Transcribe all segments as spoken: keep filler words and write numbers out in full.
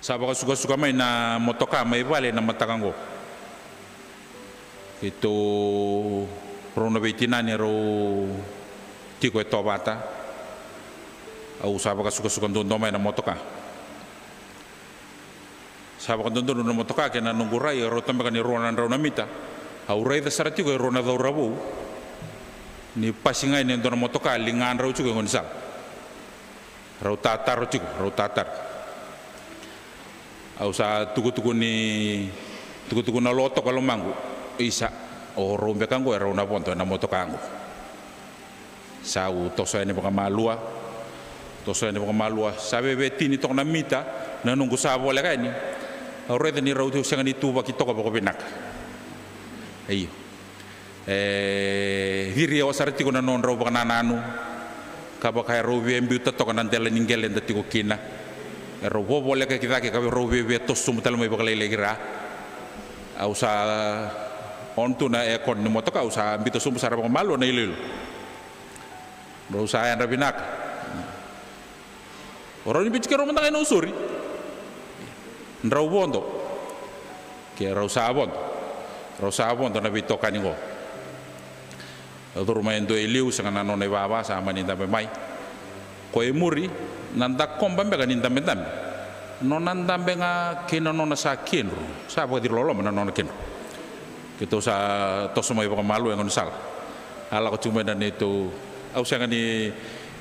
Sa vakasukasuka mai na motoka mai vale na mataka oqo. Keitou rau na veitinani rau tiko e Tovata. Au sa vakasukasuka duadua mai na motoka. Sa vakadodonu na motoka kei na noqu rai e rauta beka ni rua na drau na mita. Au raica sara tiko e rua na cauravou ni pasi ga e dua na motoka ligadrau tiko e gaunisala. Rau tataro tiko, rau tataro. Au sa tukutuku ni, tukutuku na lo toka e lomaqu. Isa, o rau beka oqo e rau na vodo ena motoka oqo. Sa u toso yani vakamalua. Toso yani vakamalua, sa veve tini toka na mita na noqu sa voleka yani. Au raica ni rau sega ni tuvaki toka vakavinaka. Io. E ciri yawa sara tiko na nodrau vakanananu, ka vaka e rau via biuta toka na dela ni qele eda tiko kina. E rau vovoleka ki cake ka rau via toso sobu tale mai vakalailai ki ra. Au sa on tu na aircon ni motoka, au sa biuta sobu sara vakamalua na iloilo. Rau sa yadra vinaka. O rau ni biuti keirau mada ga e Nausori. Drau vodo. Ke rau sa vodo. Rau sa vodo na veitokani qo. Curu mai e dua e liu, sega na nona ivava, sa mani dabe mai. Ko e muri, na dakoba beka ni dabedabe. Nona dabe ga kei na nona sa kedru. Sa vakaciri loloma na nona kedru. Keitou sa toso mai vakamalua e gaunisala. A lako tiko mai na neitou, au sega ni,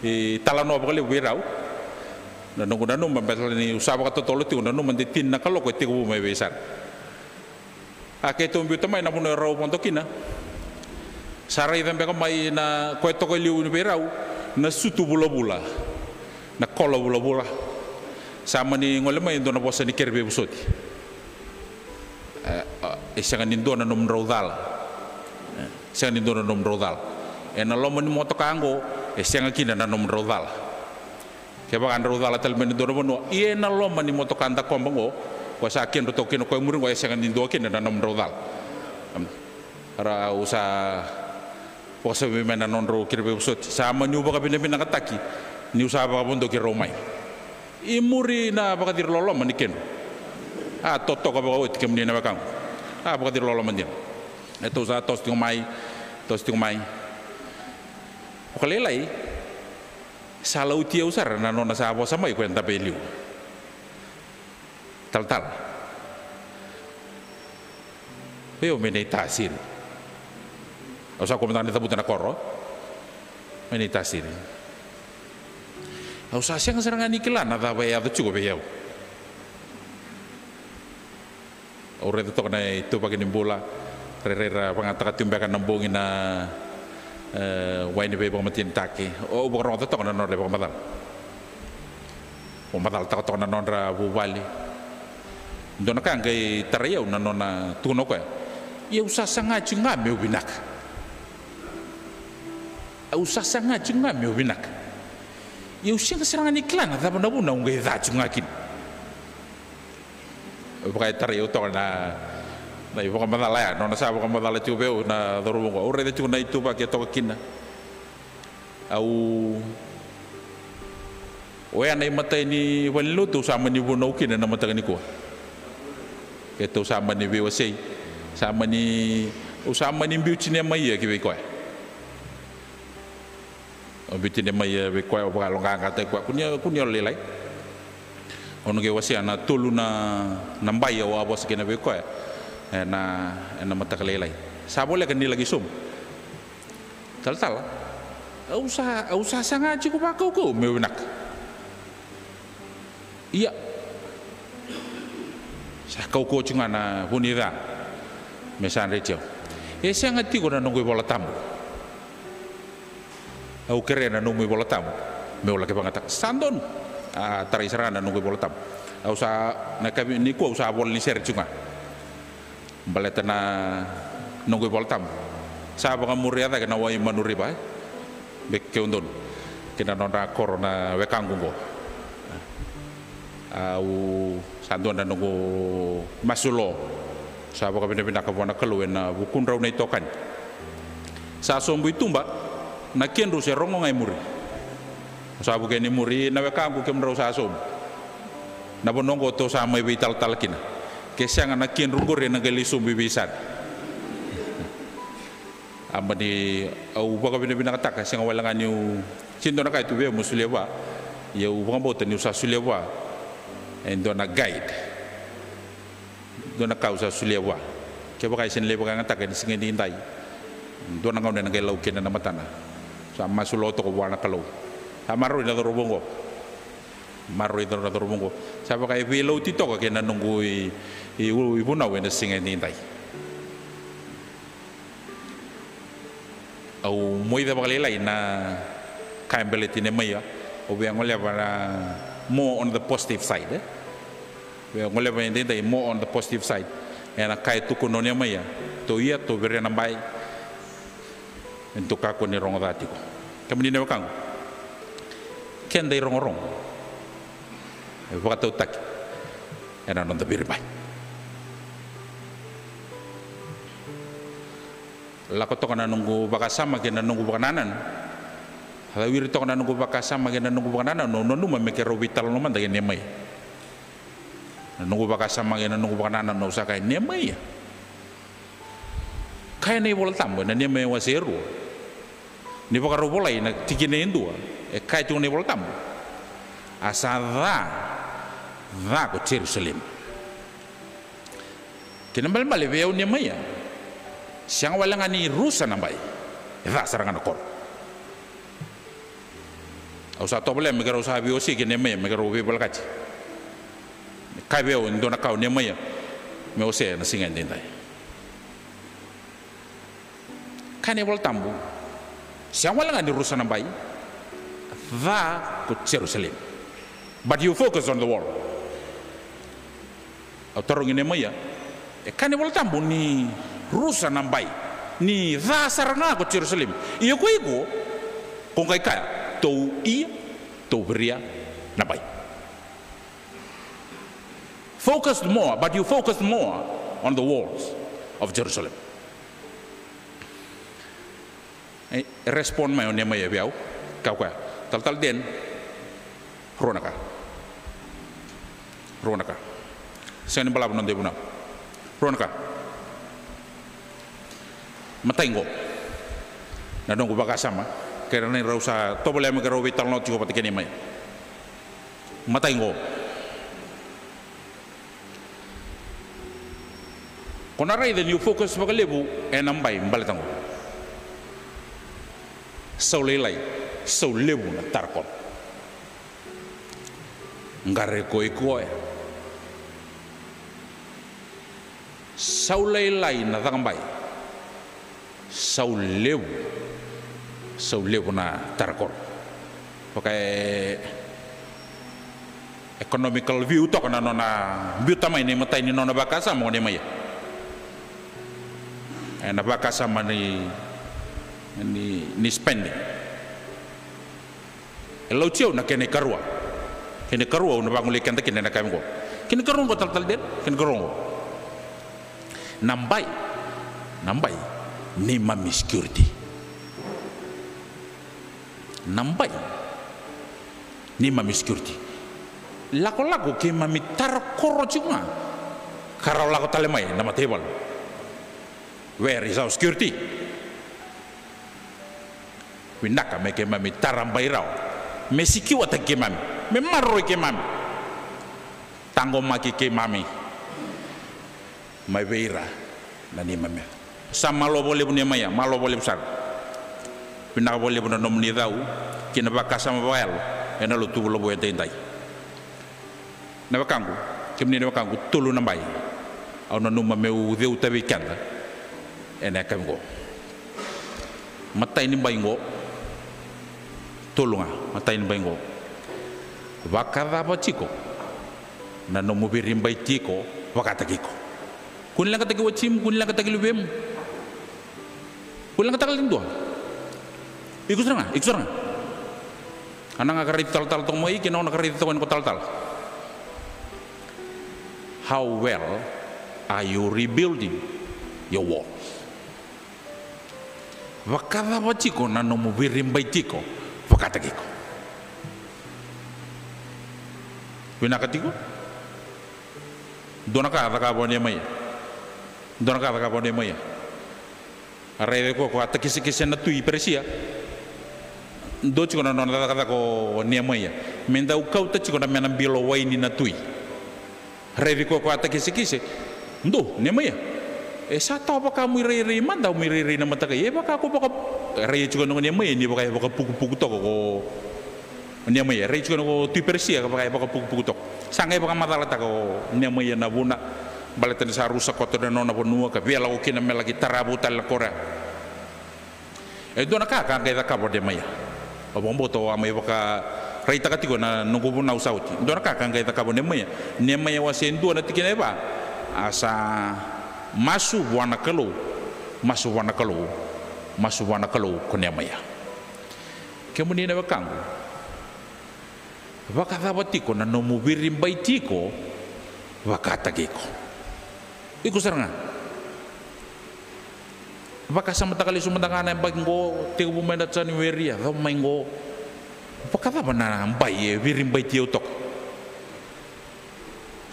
e, talanoa vakalevu vei rau. Na noqu nanuma, baleta ni au sa vakatotolo tiko, nanuma de tini na kaloko e tekivu mai vei sara. A keitou biuta mai na vanua e rau vodo kina. Sa raica beka mai na koya toka e liu vei rau, na sutu vulavula, na kola vulavula. Sa mani gole mai e dua na vosa ni kere veivosoti. E, e sega ni dua na nomudrau cala. E sega ni dua na nomudrau cala. Ena loma ni motoka qo, e sega kina na nomudrau cala. Kevaka drau cala tale mai na dua na vanua, ia ena loma ni motoka dakoba qo, ko sa kedru toka kina ko e muri qo, e sega ni dua kina na nomudrau cala. Ra au sa vakasavi mai na nodrau kere veivosoti. Sa maniu vakavinavinakataki niu sa vakavodoki rau mai. I muri na vakaciri loloma ni kedru. A totoka vakaoti kemuni na wekaqu. A vakaciri loloma dina. E tou sa toso tiko mai, toso tiko mai. Vakalailai, sa lauti au sara na nona sa vosa mai ko e dabe e liu. Talatala. Vei au me nei tasiri. Au sa kua mada ga ni cavuta na koro. Me nei tasiri. Au sa sega sara ga ni kila na cava e yaco tiko vei au. Au raica toka na ituvaki ni bula. Rairai ra vagataka tiko beka na bogi na, e, wai ni veivakamatenitaki. Au vakarogoca toka na nodra ivakamacala. Vakamacalataka toka na nodra vuvale. Dua na ka qai tarai au na nona tukuna o koya. Ia au sa saga tiko ga meu vinaka. Au sa saga tiko ga meu vinaka. Ia au sega sara ga ni kila na cava na vuna au qai ca tiko ga kina. Vaka e tarai au toka na, na ivakamacala ya, nona sa vakamacala tiko vei au na cauravou qo. Au raica tiko na ituvaki e toka kina. Au, oya na imatai ni valenilotu au sa mani vunau kina na mataka nikua. Keitou sa mani veiwasei, sa mani, au sa mani biu tinia mai ia ki vei koya. Au biu tinia mai ia vei koya, au vakaloqaqataki koya, kunea, kunea o lailai. Au na qai wasea na tolu na, na bai au a vosa kina vei koya ena, ena mataka lailai. Sa voleka ni laki sobu. Talatala, au sa, au sa saga tiko vakaukau meu vinaka. Ia, sa kaukauwa tiko ga na vu ni ca me sa dreti au. E sega tiko na noqu iVola Tabu. Au kerea na nomu iVola Tabu meu laki vagataka. Sa donu. A tarai sara ga na noqu iVola Tabu. Au sa, na kavi nikua au sa vola ni sere tiko ga. Baleta na noqu iVola Tabu. Sa vakamuria cake na wai Manu River, e? Be keu donu ki na nodra koro na wekaqu oqo. Au sa dua na noqu masu lo. Sa vakavinavinaka vua na Kalou ena vukudrau na itokani. Sa sobu i tuba, na kedru se rogo ga i muri. Sa vuke ni muri na wekaqu kemudrau sa sobu. Na vanua oqo tou sa mai veitalatala kina. Ke sega na kedru qori ena qai lai sobu i veisana. A mani au vakavinavinakataka, sega wale ga niu, se dua na ka e tu vei au meu solia vua. Ia au vakabauta niu sa solia vua e dua na guide. Dua na ka au sa solia vua. Kevaka e sega ni lai vakayagataka ena siga edaidai, dua na gauna ena qai lau kina na matana. Sa masu lo toka vua na Kalou. Sa maroroi na cauravou oqo. Maroroi na cauravou oqo. Sa vaka e veilauti toka kei na noqu i, i, ivunau ena siga edaidai. Au moica vakalailai na ka e baleti Nemaia. Au via goleva na more on the positive side, e? Au via goleva edaidai more on the positive side. Ena ka e tukuna o Nemaia, tou ia, tou viria na bai. Tou kakua ni rogo ca tiko. Kemuni na wekaqu, keda irogorogo e vakatautaki ena noda viribai. Lako toka na noqu vakasama kei na noqu vakanananu. Sa wiri toka na noqu vakasama kei na noqu vakanananu, au nanuma me keirau veitalanoa mada kei Nemaia. Na noqu vakasama kei na noqu vakanananu, au sa kaya, Nemaia, kaya na iVola Tabu ena Nemaia wase e rua. Ni vakarau volai na tikina e dua, e kaya tiko na iVola Tabu, a sa ca, ca ko Jerusalemi. Kena ibalebale vei au Nemaia, sega wale ga ni rusa na bai, e ca sara ga na koro. Au sa tovolea me keirau sa veiwasei kei Nemaia, me keirau veivolekati. Kaya vei au e dua na ka o Nemaia me wasea ena siga edaidai. Kaya na iVola Tabu, sega wale ga ni rusa na bai, ca ko Jerusalemi. But you focus on the wall. Au tarogi Nemaia, e kaya na iVola Tabu ni rusa na bai, ni ca sara ga ko Jerusalemi. Ia ko iko, ko qai kaya, tou ia, tou viria na bai. Focused more, but you focused more on the walls of Jerusalem. E respond mai o Nemaia vei au, kaya o koya, Talatala Dan, rua na ka. Rua na ka. Sega ni balavu na noda ivunau. Rua na ka. Matai qo, na noqu vakasama, kei na neirau sa tovolea me keirau veitalanoa tiko vata kei Nemaia. Matai qo. Ko na raica niu focus vakalevu ena bai baleta qo. Sau lailai, sau levu na tara koro. Qare ko iko ya. Sau lailai na cakabai. Sau levu, sau levu na tara koro. Vaka e economical view toka na nona biuta mai na imatai ni nona vakasama o Nemaia. Ena vakasama ni, ni, ni spending. E lauti au na kena ikarua. Kena ikarua au na vagolei keda kina ena yakavi qo. Kena ikarua qo, Talatala Dan, kena ikarua qo. Na bai, na bai neimami security. Na bai neimami security. Lakolako keimami tara koro tiko ga, ka rawa lako tale mai na mataivalu. Where is our security? Vinaka me keimami tara bai rawa, me sikiuataki keimami, me maroroi keimami, taqomaki keimami mai vei ira na neimami. Sa malo vakalevu Nemaia, malo vakalevu sara. Vinaka vakalevu na nomuni cau kei na vakasama vakayalo ena Lotu Vulavou edaidai. Na wekaqu, kemuni na wekaqu, tolu na bai au nanuma meu ceuta vei keda ena yakavi qo. Matai ni bai qo, tolu ga, matai ni bai qo. Vakacava tiko na nomu viribai tiko vakataki iko? Kua ni leqataki watimu, kua ni leqataki luvemu. Kua ni leqataka e dua. Iko sara ga, iko sara ga. Au na qai raici talatala toka mai, kei na gauna ka raici toka yani ko talatala. How well are you rebuilding your walls? Vakacava tiko na nomu viribai tiko vakataki iko? Vinaka tiko? Dua na ka a cakava o Niemaia. Dua na ka a cakava o Niemaia. A raici koya ko a takisekise na tui Peresia. Dua tiko na nona cakacaka o Niemaia, me dau kauta tiko na mena bilo waini na tui. Raici koya ko a takisekise. Dou, Niemaia, e sa tawa vaka mo irairai mada, mo irairai na matakai. E vaka ko vaka, e rai tiko na Niemaia ni vaka e vakapukupuku toka ko Niemaia, rai tiko na ko tui Peresia ka vaka e vakapukupuku toka. Sa qai vakamacalataka o Niemaia na vuna, baleta ni sa rusa koto na nona vanua ka via lako kina me laki tara vou tale na koro ya. E dua na ka ka qai cakava o Niemaia. Au vakabauta au a mai vakaraitaka tiko na noqu vunau sa oti. Dua na ka ka qai cakava o Niemaia. Niemaia wase dua na tikina e va. A sa masu vua na Kalou. Masu vua na Kalou. Masu vua na Kalou ko Niemaia. Kemuni na wekaqu, vakacava tiko na nomu viribaiti iko vakataki iko? Iko sara ga. Vakasamataka lesu mada ga na yabaki qo, tekivu mai na January, a cava mai qo. Vakacava na bai e viribaiti au toka?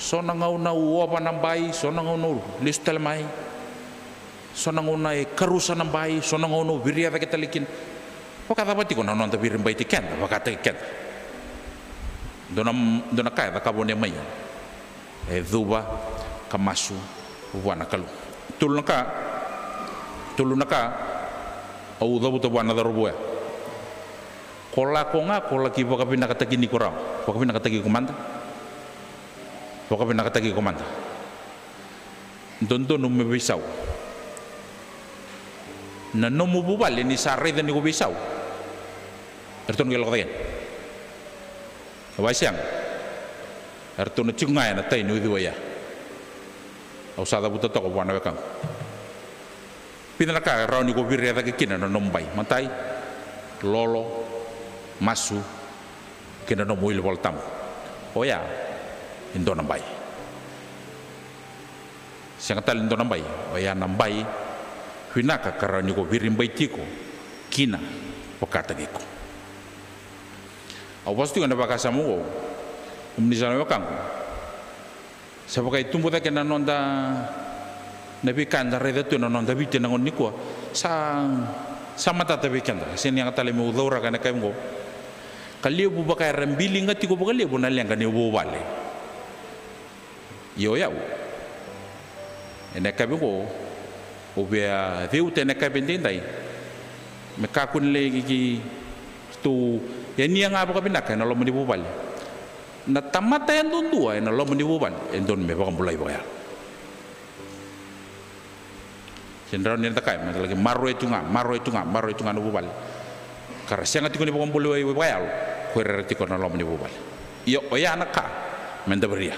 So na gauna au ova na bai, so na gauna au lesu tale mai. So na gauna e karusa na bai, so na gauna au viria cake tale kina. Vakacava tiko na noda viribaiti keda vakataki keda? Dua na, dua na ka e cakava o Niemaia. E cuva ka masu vua na Kalou. Tolu na ka, tolu na ka au cavuta vua na cauravou ya. Ko lako ga ko laki vakavinakataki ni ko rawa. Vakavinakataki iko mada. Vakavinakataki iko mada. Dodonu me veisau. Na nomu vuvale ni sa raica ni ko veisau, eratou na qai lako cake yani. Vakaisega, eratou na tiko ga ena tai ni uciwai ya. Au sa cavuta toka vua na wekaqu. Vica na ka e rawa ni ko viria cake kina na nomu bai. Matai, lolo, masu, kei na nomu wili Vola Tabu. Oya e dua na bai. Sega tale ni dua na bai. Oya na bai vinaka ka rawa ni ko viribaiti iko kina vakataki iko. Au vosa tiko ena vakasama oqo, kemuni sa na wekaqu. Sa vakaitubu cake na noda, na veika eda raica tu ena noda Viti ena gauna nikua. Sa, sa matata vei keda. Sega ni yaga tale meu cauraka ena yakavi oqo. Ka levu vaka era biliga tiko vakalevu na leqa ni vuvale. Ia o yau, ena yakavi oqo, au via ceuta ena yakavi edaidai me kakua ni lai ki, ki, tu, ia ni yaga vakavinaka ena loma ni vuvale. Na tamata yadudua ena loma ni vuvale e dodonu me vakabulai vakayalo. Sega ni rawa ni da kaya me da laki maroroya tu ga, maroroya tu ga, maroroya tu ga na vuvale, ka ra sega tiko ni vakabulai vakayalo ko ira era tiko ena loma ni vuvale. Ia oya na ka me da viria.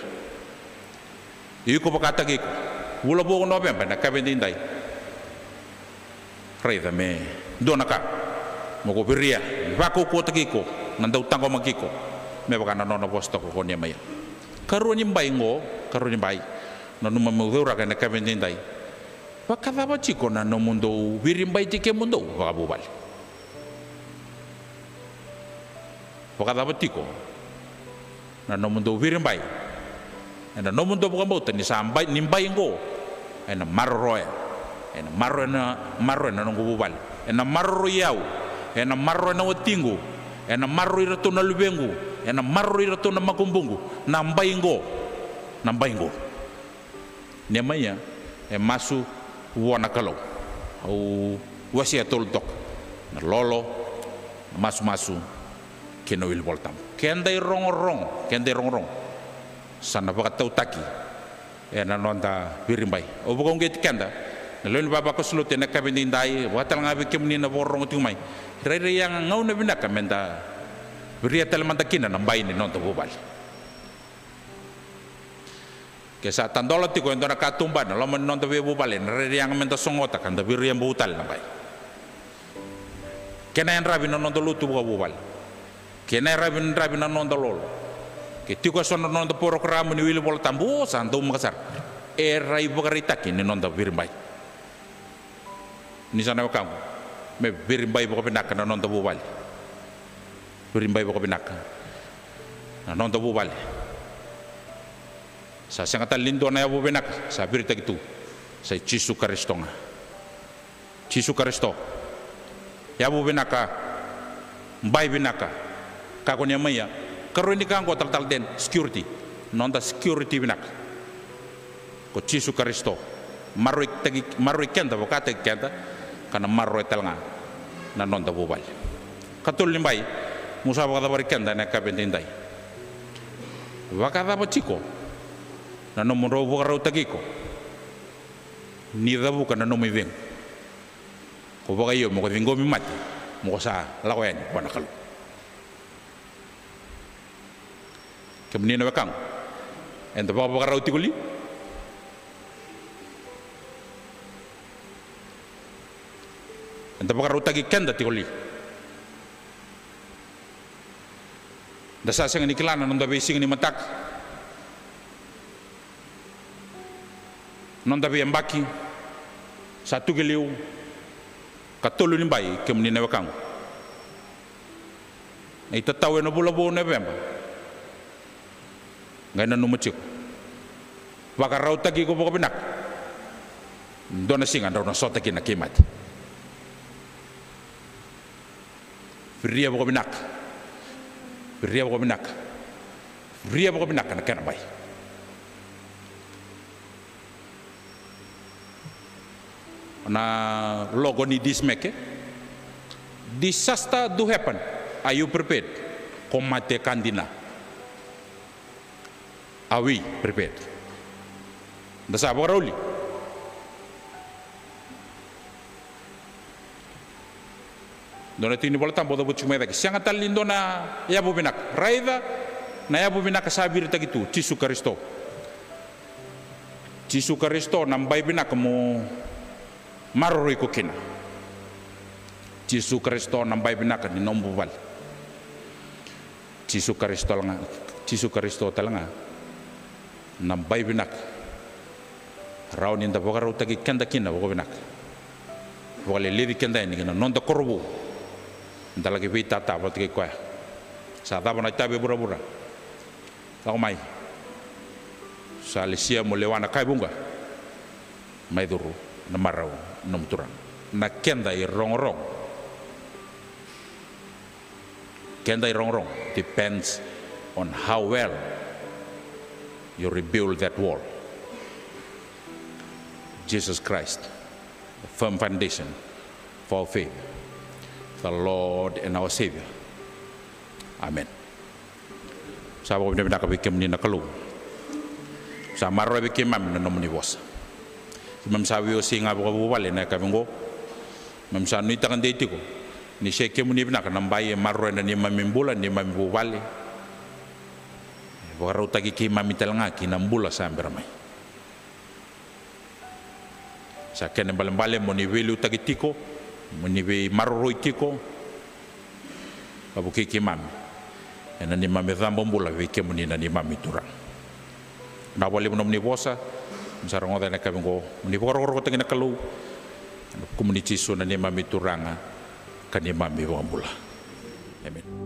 Iko vakataki iko. Vula vou o Noveba ena yakavi edaidai. Raica me dua na ka mo ko viria me vakaukauwataki iko, na dau taqomaki iko, me vaka na nona vosa toka ko Niemaia. Karua ni bai oqo, karua ni bai, nanuma meu cauraka ena yakavi edaidai. Vakacava tiko na nomudou viribaiti kemudou vakavuvale? Vakacava tiko na nomudou viribai ena nomudou vakabauta ni sa bai, ni bai oqo ena maroroya, ena maroroya na, maroroya na noqu vuvale, ena maroroi au, ena maroroi na watiqu, ena maroroi iratou na luvequ, ena maroroi iratou na makubuqu, na bai oqo, na bai oqo. Niemaia e masu vua na Kalou. Au wasea tolu toka: na lolo, na masumasu, kei na wili Vola Tabu. Keda irogorogo, keda irogorogo sa na vakatautaki ena noda viribai. Au vakauqeti keda na lewe ni vavakoso lotu ena yakavi edaidai, vaka tale ga vei kemuni na vakarorogo tiko mai. Rairai yaga gauna vinaka me da viria tale mada kina na bai ni noda vuvale. Ke sa tadola tiko e dua na katuba ena loma ni noda veivuvale, ena rairai yaga me da sogota ka da viria vou tale na bai. Ke na yadravi na noda lotu vakavuvale, ke na yadravi, yadravi na noda lolo, ke tiko eso na noda porokaramu ni wili Vola Tabu, o, sa dau maka sara. Era ivakaraitaki ni noda viribai. Ni sa na wekaqu, me viribai vakavinaka na noda vuvale. Viribai vakavinaka na noda vuvale. Sa sega tale ni dua na yavu vinaka sa viritaki tu, sa i Jisu Karisito ga. Jisu Karisito, yavu vinaka, bai vinaka. Kakua ni amaia, karua ni ka oqo, talatala Deni, security. Noda security vinaka ko Jisu Karisito. Maroroi keda, vakataki keda, ka na maroroya tale ga na noda vuvale. Katolu ni bai, mo sa vakacavari keda ena yakavi edaidai. Vakacava tiko na nomu drau vakarautaki iko ni cavuka na nomu icegu? Ko vakaio mo ko ciqomi mate, mo ko sa lako yani vua na Kalou. Kemuni na wekaqu, eda vakavakarau tiko li? Eda vakarautaki keda tiko li? Da sa sega ni kila na noda veisiga ni mataka, noda veiyabaki sa tu ki liu. Katolu ni bai, kemuni na wekaqu, na itatau ena vula vou o Noveba. Qai nanuma tiko, vakarautaki iko vakavinaka. Dua na siga drau na sota kina na keimate. Viria vakavinaka. Viria vakavinaka. Viria vakavinaka na kena bai. Na logo ni dismeke. Disaster do happen. Are you prepared? Ko mate ka dina. Are we prepared? Da sa vakarau li? Dua na tiki ni Vola Tabu au cavuti mai cake. Sega tale ni dua na yavu vinaka. Raica na yavu vinaka sa viritaki tu, Jisu Karisito. Jisu Karisito na bai vinaka mo maroroi iko kina. Jisu Karisito na bai vinaka ni nomu vale. Jisu Karisito tale ga, Jisu Karisito tale ga na bai vinaka. Rawa ni da vakarautaki keda kina vakavinaka. Vakaleleci keda yani ki na noda koro vou. Da laki veitata vata kei koya. Sa cava na itavi e vuravura? Lako mai. Sa lesia mo lewa na ka e vuqa. Mai curu na marau na nomu Turaga. Na keda irogorogo. Keda irogorogo depends on how well you rebuild that wall. Jesus Christ, the firm foundation for our faith, the Lord and our Savior. Amen. Sa vakavinavinaka vei kemuni na Kalou. Sa maroroya vei keimami na nomuni vosa. Keimami sa veiwasei ga vakavuvale na yakavi oqo. Keimami sa nuitaka dei tiko ni se kemuni vinaka na bai e maroroya na neimami bula, neimami vuvale. E vakarautaki keimami tale ga ki na bula sa bera mai. Sa kena ibalebale mo ni veiliutaki tiko, mo ni veimaroroi tiko. Ka vukei keimami ena neimami cabobula vei kemuni na neimami Turaga. Vinaka vakalevu nomuni vosa keimami sa rogoca ena yakavi oqo. Mo ni vakarokorokotaki na Kalou. Ena vukumuni Jisu na neimami Turaga ka neimami iVakabula. Emeni.